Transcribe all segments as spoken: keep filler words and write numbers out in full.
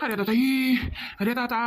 अरे दादा, ई, अरे दादा,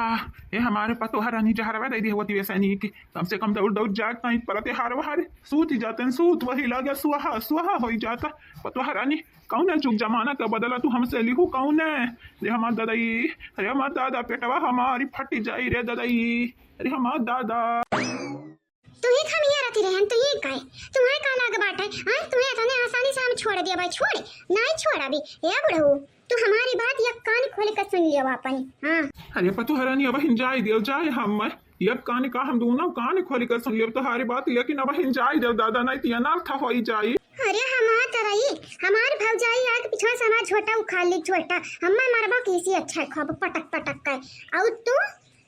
ए हमारे पतोह रानी जहरवा दे दी होती वैसे नहीं कि कम से कम दौड़ दौड़ जाग ताई परते हार वहार सूत ही जाते हैं, सूत वही लागे सुहा सुहा हो ही जाता। पतोह रानी, कौन है जुग जमाना का बदला तू हमसे लिहू कौन है? अरे हमार दादा ई, अरे हमार दादा पेटवा हमारी फट जाई रे दादा ई, अरे हमार दादा। तू ही खमिया रहती रहन, तू ही काहे? तुम्हें का लाग बाटे? हाँ, तुम्हें इतने आसानी से हम छोड़ दिया भाई? छोड़, नहीं छोड़ अभी। ए बुढ़ऊ, तू हमारी बात एक कान खोल के सुन लियो अपन। हाँ। अरे पतोह रानी, अब हिन जाए दियो, जाए हम मैं। एक कान का हम दोनों कान खोल के सुन लियो तुम्हारी बात, लेकिन अब हिन जाए दियो दादा, नहीं तो अनर्थ हो ही जाए। अरे हमार तरई, हमार भौजाई आके पीछे से हमार झोटा उखाड़ ली, झोटा। हम्मा मरबा किसी अच्छा है, खूब पटक पटक के। और तू,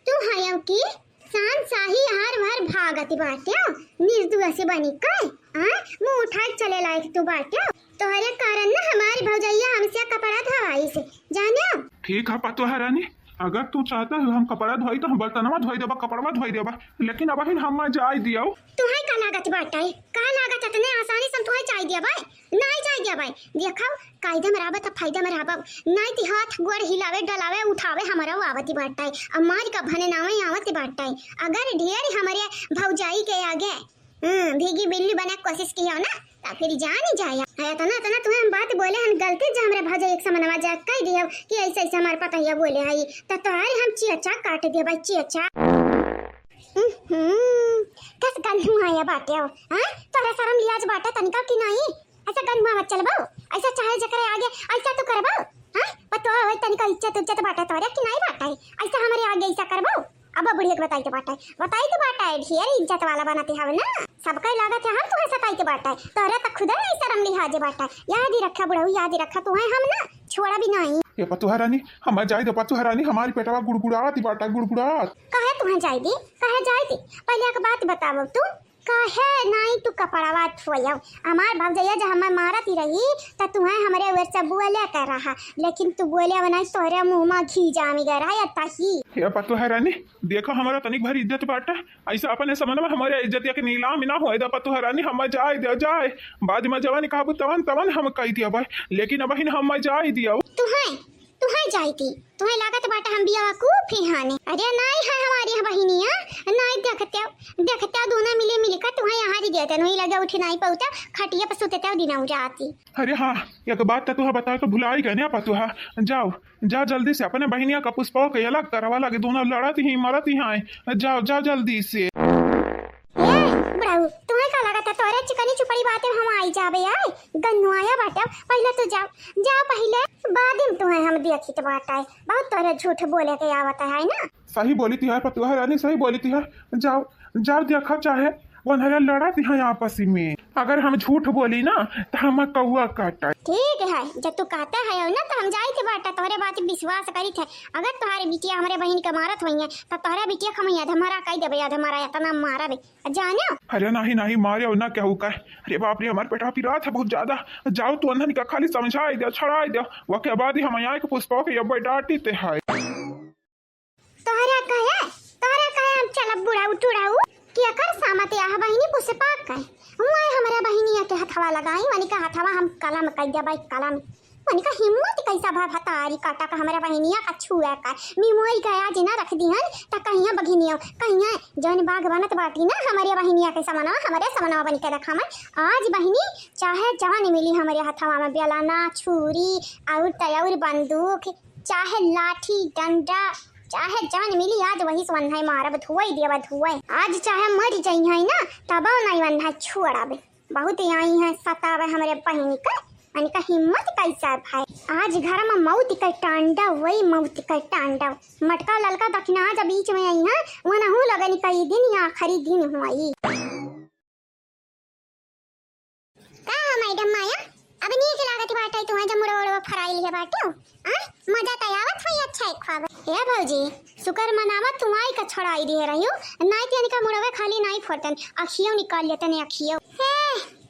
तू है कि शान शाही हार भर भागत बाट्यो, निर्दुआ से बनी के, हाँ? मुंह उठाए चले लायक तू बाट्यो। तोहरे कारण ना हमारी भौजैया हमसे कपड़ा धोवाई से, जान्यो? ठीक है पतोह रानी, अगर तू चाहता है हम कपड़ा धोई तो हम बर्तनवा धोई देबा, कपड़वा धोई देबा, लेकिन अब हिन हम जाए दियो। तुहे का लागत बाटे? का लागत इतने आसानी से हम तुहे जाए दिया भाई? नहीं जाए दिया भाई। देखो, कायदा में रहबा त फायदा में रहबा। नाई ती हाथ गोड़ हिलावे, डलावे, उठावे, हमरा आवत बाटे। अब मार का भने नावे आवत बाटे। अगर ढेर हमरे भौजाई के आगे, हम्म, भीगी बिल्ली बने के कोशिश कियो ना, त फिर जान ही जाया। है इतना, इतना तुम्हें हम बात बोले हन, गलती जा हमरे भौजाई एक समनवा जा कह दियो कि ऐसे, ऐसे हमारे पतोहिया बोले हई, त तोहरे हम चियचा काट दिया भाई, चियचा। हम्म, कस गंधू आया बाटे हो, हाँ? तोहरा शर्म लिहाज बाटे तनिका कि नहीं? ऐसा गंधुआ मत चलबो, ऐसा चाहे जकरे आगे ऐसा तू करबो, हाँ? पतोह होई तनिका इज्जत उज्जत बाटे तोहरे कि नहीं बाटे? ऐसा हमरे आगे ऐसा करबो? अब बुढ़िया के बताई के बाटे, बताई के बाटे, ढेर इज्जत वाला बनत हवे ना, सबके लागत है हम तुहे सताई के बाटे, तोहरे त खुदे नहीं शर्म लिहाज बाटे। याद ही रखा बुढ़ऊ, याद ही रखा, तुहे हम ना छोड़ा भी नहीं। ए पतोह रानी, हम जाए दे पतोह रानी, हमारी पेटवा गुड़गुड़ात ही बाटे, गुड़गुड़ात। काहे तुहे जाए दे, काहे जाए दे? पहले एक बात बतावो तू, काहे नाई तू कपड़वा धोयव? हमार भौजैया जब हमें मारत ही रही, त तुहे हमरे ओर से बोले के रहा, लेकिन तू बोले अब नहीं, तोहरे मुंह में घी जामी गए रहा या तही। हे पतोह रानी, देखो हमरा तनिक भर इज्जत बाटे, ऐसा अपने समन में हमारे इज्जतिया के नीलाम ना होए दा पतोह रानी, हम जाए दे जाए, बाद में जवन कहबू तवन तवन हम कह दिया भाई, लेकिन अब हिन हम जाए दियो। तुहे तुहे जाई थी, तुहे लागत बाटे हम बेवकूफ ही हाने। अरे नाई है हमारी यहाँ बहिनिया, नाई देखते, देखते दोनों मिले मिल कर तुहे यहाँ ही देते, नहीं लगे उठे नाई पहुँचा, खटिया पर सुते ते दिन हो जाती। अरे हाँ, एक बात तो तुहा बता के भुलाई गए ना पतोहा। जाओ, जा जल्दी से अपने बहिनिया का पुष्पवा के अलग करवा लगे, दोनों लड़त ही मरत ही आए। जाओ, जाओ जल्दी से। ए, बुढ़ऊ, तुहे का लागत है तोरे चिकनी चुपड़ी बातें हम आई जाबे आए? गन्नुआया बाटे, पहले तू जाओ, जाओ पहले, बाद में तुहे हम देखी तो बाटे। बहुत तोरे झूठ बोले के आवत है ना? सही बोली थी है पतोह रानी, सही बोली थी है। जाओ, जाओ देखा चाहे वनहरा लड़त है आपस में। अगर हम झूठ बोली ना तो हम कौआ काटा। ठीक है, जब तू कहता है ना तो हम जाई के बाटा, तोहरे बात विश्वास करी थे। अगर तोहरे बिटिया हमरे बहिन के मारत हुई है तो तोहरे बिटिया के हम अधमरा कह देबे, अधमरा इतना मारबे। जानो? अरे नहीं, नहीं, मारे ना केहू का। अरे बाप रे, हमार पेटवा पिरात है बहुत ज्यादा। जाओ तू अनहन का खाली समझाई दे, छड़ाई दे। वके बाद ही हम यहाँ के पुष्पा के अब डांटी ते है। तोहरा कहे, तोहरा कहे हम चलब बुढ़ऊ टुढ़ऊ कि एकर सामते आह बहिनी पुष्पा के। हुआं हमरा बहिनिया के हथवा लगाई, वनिका हथवा हम कलम कह देबै, कलम। उनका हिम्मत कैसा भा भतारी काटा का हमरा बहिनिया का छुआ का। मिमोई गया जिना रख दिहन त कहिया बघिनिया, कहिया जौन बाग बनत बाटी ना हमरे बहिनिया के समनवा, हमरे समनवा बन के रखा मैं। आज बहिनी चाहे जौन मिली हमरे हथवा में, बेलाना, छुरी और तयौर बंदूक, चाहे लाठी डंडा, चाहे जौन मिली आज वही से वन्हाई मारब, धुआई देब धुआई। आज चाहे मर जइहै ना तबो नहीं वन्हाई छोड़ब। बहुत आई हैं सतावे हमरे बहिन के, इनका हिम्मत कैसा भाई। आज घर में मौत के तांडव होई, मौत के तांडव। मटका ललका दखिना जब बीच में आई हैं, वनहू लगन कई दिन या आखिरी दिन होई। का हो मैडम माया, अब नीक लागत बाटे तुहे जब मुड़वा उड़वा फराई लिहे बाटे हो? आ? मजा त आवत होई अच्छा एक ख्वाब। ए भौजी, शुक्र मनावा तू आई का छोड़ाई दिहे रहियो, नाई ते इनका मुड़वे खाली नाई फटन, अखियो निकाल लेते ने अखियो। ए,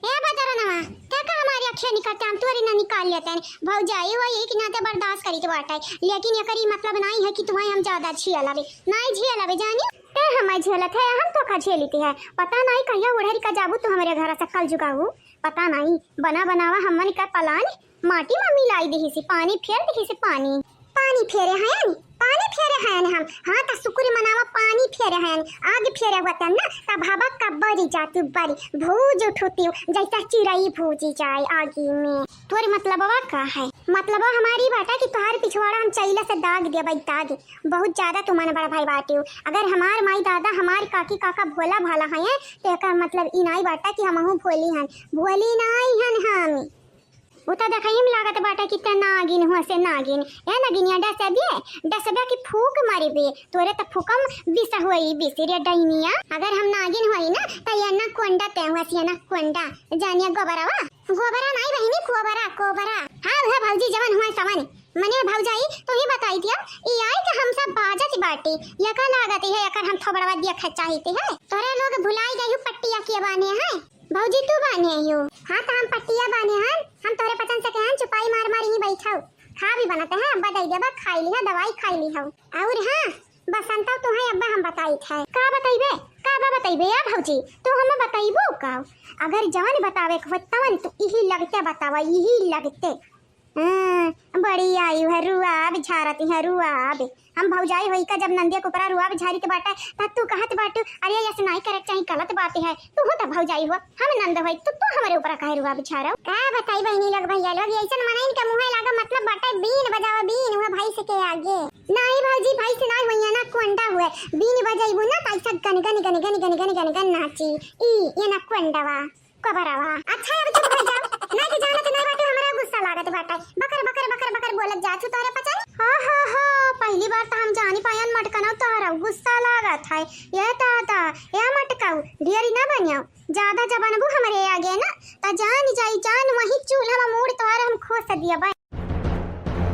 ए बदरनवा, ते का हमारी अखियो निकालते हम तोरी ना निकाल लेते ने। भौजाई हो यही के नाते बर्दाश्त करी तो बाटे, लेकिन एकर ई मतलब नाई है कि तुम्हें हम ज्यादा झिया लावे, नाई झिया लावे जानी। ते हमार झेलत है, हम तो का झेलित है। पता नाई कहिया उड़हरी का जाबू तू हमरे घर से कल जुगाऊ। पता नाई, बना बनावा हमन का पलान माटी में मिलाई दिही से, पानी फेर दिही से, पानी। पानी फेरे हैं यानी? पानी फेरे हयन हम। हाँ, त शुक्र मनावा, पानी फेरे हयन, आग फेरे होतन ना, तब हवा का बरी जाती, बरी भूज उठती, जैसा चिरई भूजी जाए आगी में। तोर मतलबवा का है? मतलबवा हमारी बाटा कि तोहार पिछवाड़ा हम चैला से दाग देबै, दाग। बहुत ज्यादा तू मन बड़ भाई बाटियो। अगर हमार माई दादा, हमार काकी काका भोला भाला हयन, तो एकर मतलब ई नाई बाटा कि हमहू भोली हन। भोली नाई हन हम। उ त देखई में लागत बाटे कि ते नागिन हुआ से नागिन। ए नगिनिया, डसबे, डसबे कि फूक मारबे। तोरे त फूकम बिस होई, बिस रे डैनिया। अगर हम नागिन होई ना, त ये ना कोंडा ते हुआ से ना कोंडा। जानिया गोबरवा? गोबरा नाई बहिनी, कोबरा, कोबरा। हाँ, उहे भौजी जवन हुआ सवन। मने भौजाई, तू ही बताई दिया, ई आई के हमसे बाजत बाटी। ये का लागत है, एकर हम थोबड़वा देखा चाहित है। तोरे लोग भुलाई गई हो पट्टिया के बाने हैं। भौजी, तू बान्हे हो? हाँ, त हम पट्टिया बान्हे हन। हम तोहरे पचन से कहन, चुपाई मार मार यहीं बैठौ। खा भी बनत है, अब्बा दई देबा, खाई लिहा, दवाई खाई लिहा। और हाँ, बसंतौ तुहैं अब्बा हम बताइत है। का बतइबे? का बा बतइबे या भौजी? तू हमें बतइबो का? अगर जवन बतावे के हो तवन तू इही लगते बतावा, इही लगते। हम्म, बड़ी आई है रुआब झारत है रुआब। हम भौजाई होई का जब नंदिया के ऊपरा रुआब झारित बाटे, तब तू कहत बाटू, "अरे, ऐसे नाई करे के चाही, गलत बात है।" तू हो त भौजाई हो, हम नंद होई, तू, तू हमरे ऊपरा काहे रुआब झारौ? का बताई बहिनी लोग, भैया लोग, ऐसन मनइन के मुँहे लागा, मतलब बाटे बीन बजावा बीन, हुआ भैंस के आगे। नाई भौजी, भैंस नाई हुई है ना, कोंडा हुए। बीन बजाइबू ना, त ऐसा गन, गन, गन नाची। ई, ये ना कोंडवा। कबरवा। अच्छा, अब चुप हो जाओ। नहीं तो जानत नहीं बाटे, हमरा गुस्सा लागत बाटे। बकर, बकर, बकर, बकर बोलत जात हूँ तोहरे पचन। हो, हो, हो, पहली बार तो हम जानी पायन मटकनौ तोहरा गुस्सा लागत है। ये दादा, ये मटकाऊ, ढेरी ना बनियो। ज्यादा जब बनबू हमरे आगे ना, त जान जाई जान वही चूल्हा में मूड़ तोहरे हम खोस दिया बा।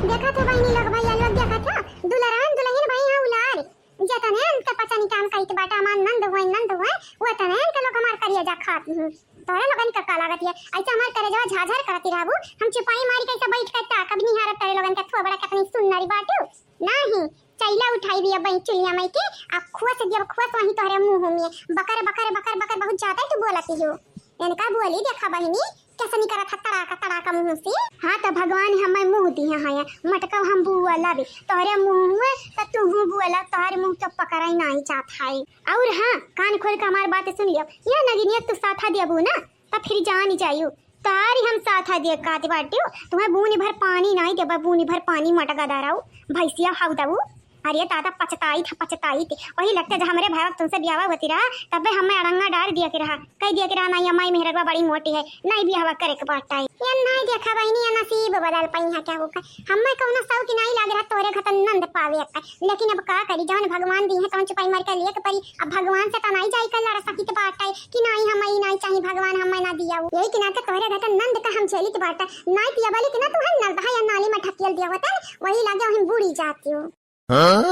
देखा तो बहिनी लोग, भैया लोग, देखा था, दुलरन दुलहिन भई हैं उलार। जतने इनके पचनी काम कहित बाटा, हमार नंद हुए, नंद हुए, वतने इनके लोग हमार करेजा खात हैं। तोरे लोगन का का लागत है? ऐसे हमार करेजवा झाझर करती रहबू, हम चुपाई मारी कैसे बैठ के ताकब निहारत तोरे लोगन के थोबड़ा कितनी सुन्नरी बाटू। नाही, चैला उठाई दिया बई चुलिया माई के, आ खोस दिया खोस वहीं तोहरे मुंह में, बकर, बकर, बकर, बकर, बहुत ज्यादा ही तू बोलती हो। इनका बोली देखा बहिनी, कैसे निकलत है तड़ाका, तड़ाका मुंह से। हाँ, त भगवान हमें मुंह दिया है, मटका हम बुआ लाबे, तोहरे मुंह में त तू हूँ बुआ ला, तोहरे मुंह तो पकड़ा ही नहीं जात है। और हाँ, कान खोल के हमार बात सुन लियो, यह नगिनिया तू साथा देबू ना, त फिर जान जाइयो, तारी हम साथा दे काट बाटियो, तुम्हें बूनी भर पानी नहीं देबा, बूनी भर पानी मटका दाराऊ, भैंसिया हाउ दबू। अरे दादा, पछताइत है, पछताइत। वही लगते जब हमरे भाई तुमसे ब्याह होती रहा, तबे हमें अड़ंगा डाल दिया के रहा, कह दिया के रहा, "नहीं, अम्मा, ये मेहरबा बड़ी मोटी है, नहीं ब्याह करे के बात आई।" ये नहीं देखा बहिनी, ये नसीब बदल पाई है क्या होकर? हमें कौनो शौक नहीं लाग रहा तोरे घर नंद पावे का, लेकिन अब का करी, जौन भगवान दी है तौन चुपाई मार के लिए के परी। अब भगवान से तो नहीं जाई कर लड़ सकित बाटे कि नहीं, हमें ही नहीं चाहिए भगवान, हमें ना दिया वो। यही के नाते तोरे घर नंद का हम झेलित बाटे, नहीं पिया बलिक ना तू है नल दहा या नाली में ढकेल दिया होता, वही लागे वहीं बूड़ी जाती हूँ। हाँ?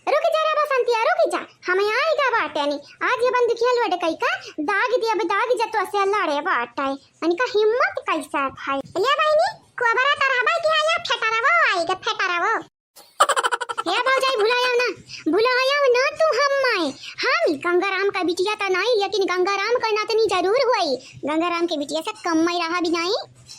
रुक जा रे बसंतिया, रुक जा, हम यहाँ आएगा बाटे नी। आज ये बंदुकिया लोड कई का दाग दिया, अब दाग जतो से लड़े बाटे। इनका हिम्मत कैसा है? ये बहिनी, कोबरा तरहबा के आया फेटरवो आएगा, फेटरवो। हे भौजाई, भुलाया ना, भुलाया ना तू हम्माए। हम गंगाराम का बिटिया त नाई, लेकिन गंगाराम का नातनी जरूर हुई। गंगाराम के बिटिया से कम में रहा भी नाई।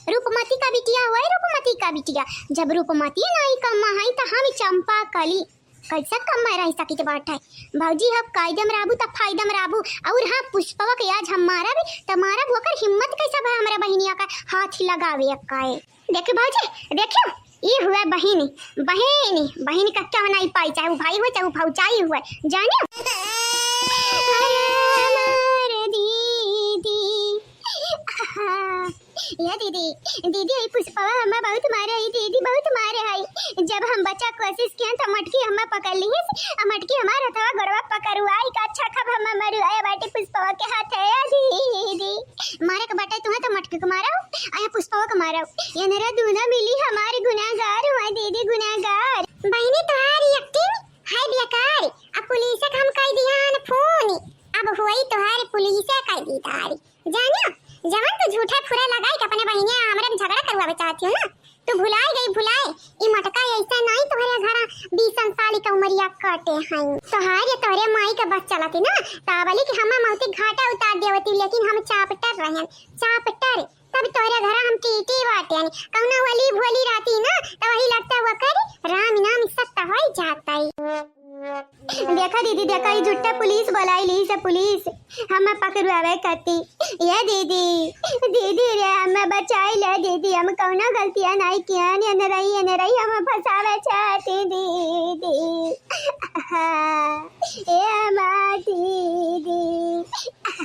रूपमती का बिटिया हुई, रूपमती का बिटिया। जब रूपमती नाई कम है, त हम चंपा कली कैसे कम में रह सकित बाटे? भौजी, हम कायदम रहबू त फायदम रहबू। और हाँ, पुष्पवा के आज हम मारब, त मारब, ओकर हिम्मत कैसा भा हमरा बहिनिया का हाथ लगावे काए। देखो भौजी, देखो, ई हुआ बहिनी, बहिनी, बहिनी का क्या नहीं पाई, चाहे वो भाई हुए, चाहे वो भौजाई हुए, जाने? अरे हमार दीदी, ये दीदी, दीदी, ई पुष्पवा हमें बहुत मारे है, दीदी, बहुत मारे है। जब हम बचा कोशिश किया, तो मटकी हमें पकड़ ली, आ मटकी हमार हथवा गोड़वा पकड़वाई का अच्छा खब हमें मरुआए बाटे पुष्पवा के हाथ है, दीदी। मारे के बाटे तुहे तो मटकी के मारो, आ या पुष्पवा के मारो। ये नरा दूना मिली हमारी गुनाहगार हुआ दीदी, गुनाहगार। बहिनी तोहारी एक्टिंग है बेकार। अब पुलिस के हम कह दिया न फोन, अब हुई तोहारी पुलिस कह दी तारी। जानियो, जवन तू झूठा फुरा लगाई के अपने बहिनिया हमरे में झगड़ा करवावे चाहती हो ना, तू भुलाए गई, भुलाए। ई मटका ऐसे नहीं तोहरे घरा बीसन साल के उमरिया काटे हैं। तोहार ये तोहरे माई के बस चलती ना, तावली कि हमें मौती घाटा उतार देवती, लेकिन हम चापटर रहन, चापटर। तब तोहरे घरा हम टीटी बाटे, कौनो वली भोली रहती ना, तो वही लगता हुआ कर चाहता ही। देखा दीदी, देखा, ई झूठा पुलिस बोलाई ली से पुलिस हम पकड़वावे करती। ये दीदी, दीदी रे, हम बचाई ले दीदी, हम कौनो गलतियाँ नहीं किया, ये न रही, ये न रही, हम फंसावे चाहती दीदी। हाँ, ए हमार दीदी।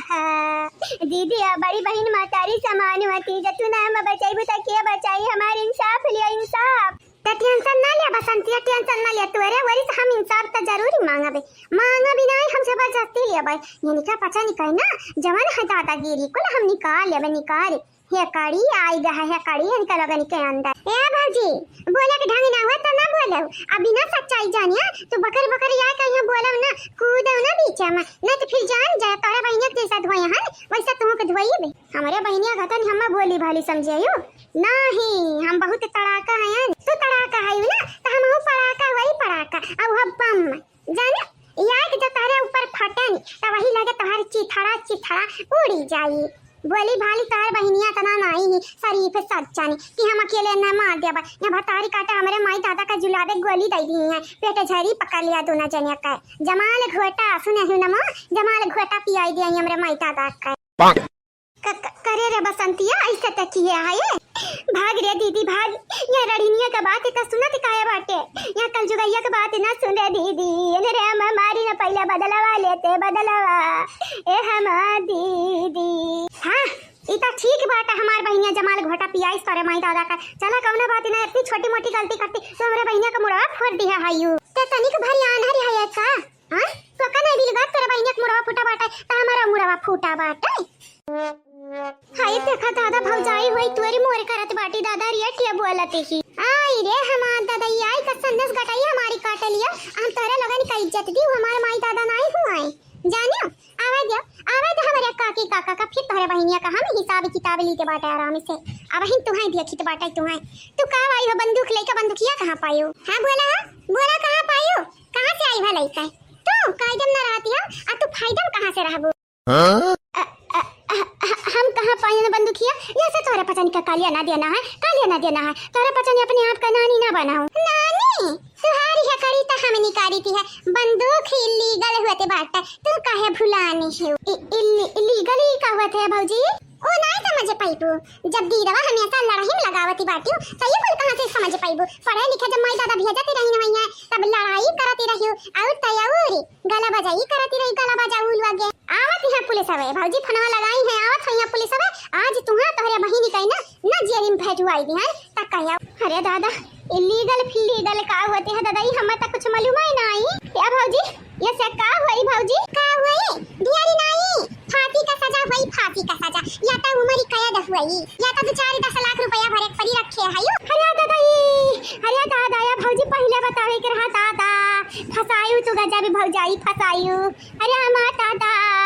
हाँ, दीदी, आ बड़ी बहिन महतारी समान होती, जब तू ना हम बचाइबू त के बचाई? हमार इंसाफ लिया, इंसाफ। त टेंशन ना लिया बसंतिया, टेंशन ना लिया, तोरे वरी से हम इंसाफ त जरूर मांगबे, मांगबे ना, हम जबरदस्ती लेबे। ये निका पचा निकाई ना, जवन है दादागिरी कुल हम निकाल लेबे, निकाल। हे कड़ी आई गए, हे कड़ी इनका लगन के अंदर। ए भौजी, बोले के ढंग ना हुआ त ना बोलो। अब बिना सच्चाई जानिया तू बकर बकर या कहीं बोलो ना, कूदो ना बीच में, नहीं तो फिर जान जाए तोरे बहिनिया के जैसा धोए हन वैसा तुहू के धोई बे। हमरे बहिनिया घतन हम बोली भाली समझे हो? नहीं, हम बहुत तड़ाका हैं। तू तड़ाका है ना, तो हम हूँ पड़ाका, वही पड़ाका, अब वह बम। जाने, या कि जो तोहरे ऊपर फटे नी, त वही लगे तोहर चिथड़ा चिथड़ा उड़ी जाई। बोली भाली तोहर बहिनिया तना नाई ही, शरीफ सच्चा नी कि हम अकेले न मार देबा। या भतारी काटा हमरे माई दादा का जुलाबे गोली दे दी है, पेट झरी पकड़ लिया दोनों जने का। जमाल घोटा, सुने हो नमा, जमाल घोटा पियाई दिया हमरे माई दादा का। क-, क-, करे रे बसंतिया, ऐसे त किए आए? भाग रे दीदी, भाग। या रड़िनिया का बात त सुनत काहे बाटे? या कलजुगैया का बात ना सुन रे दीदी। एने रे हम मारी ना पहले बदलवा लेते, बदलवा। ए हमार दीदी। हाँ, ई त ठीक बाटे, हमार बहिनिया जमाल घोटा पियाइस तोरे माई दादा का। चला, कौनो बात ना, इतनी छोटी मोटी गलती करती, तो हमरे बहिनिया का मुड़वा फोड़ दिया है यू। ते तनिक भरी आन्हरी है का? हाँ? तो का नहीं बिलगत तोरे बहिनिया के मुड़वा फूटा बाटे, त हमारा मुड़वा फूटा बाटे। हाय, देखा दादा, भौजाई होई तोरी मोर करत बाटी दादा, रियटिया बोलत ही। आई रे हमार दादा, ई आई का संदेश गटाई हमारी काट लिया। हम तोरे लोगन का इज्जत दी, हमार माई दादा नाई हुआए। जानियो, आवे दे, आवे दे हमरे काकी काका का, फिर तोहरे बहिनिया का हम हिसाब किताब ली के बाटे आराम से। अब हिन तुहाई देखित बाटे तुहाई। तू का आई हो बंदूक लेके, बंदूकिया कहाँ पायो? हाँ बोला, बोला कहाँ पायो? कहाँ से आई भा लइका? तू कायदम ना रहती हो, आ तू फायदम कहाँ से रहबू? हाँ? अ, अ, अ, अ, हम कहाँ पाई ना बंदूकिया? या से तोहरे पचन का कालिया ना देना है, कालिया ना देना है। तोहरे पचन अपने आप का नानी ना बनाओ। नानी? तुहारी है करी त हम निकारी थी है। बंदूक illegal होते बाटे। तू काहे भुलानी हो? इ-, इल्ली-, illegal ही का होते है भौजी? ओ नाई समझ पाइबू। जब दीदवा हमेशा लड़ाई में लगावती बाटियो, त ये कुल कहाँ से समझ पाइबू? पढ़े लिखे जब माई दादा भेजती रही न हुई है, तब लड़ाई करती रहियो। और तयारी गला बजाई करती रही, गला बजाऊ लगे। आवत यहाँ पुलिस हवे, भौजी फोनवा लगाई है, आवत है यहाँ पुलिस हवे। आज तुहा तोहरे बहिनी कही ना, ना जेरी में भेजवाई दी है, तक कही आओ। अरे दादा, illegal फिलीगल का होते है दादा, ई हमें तक कुछ मालूम ही ना आई। या भौजी, ये से का हुई भौजी? का हुई? ढेरी नाई, फांसी का सजा हुई, फांसी का सजा। या तो उम्र कैद हुई, या तो दो चार दस लाख रुपया भरे पड़ी रखे है यू। अरे दादा ई, अरे दादा, या भौजी पहले बतावे के रहा दादा, फसायु तू गजा भी भौजाई फसायु। अरे हमार दादा।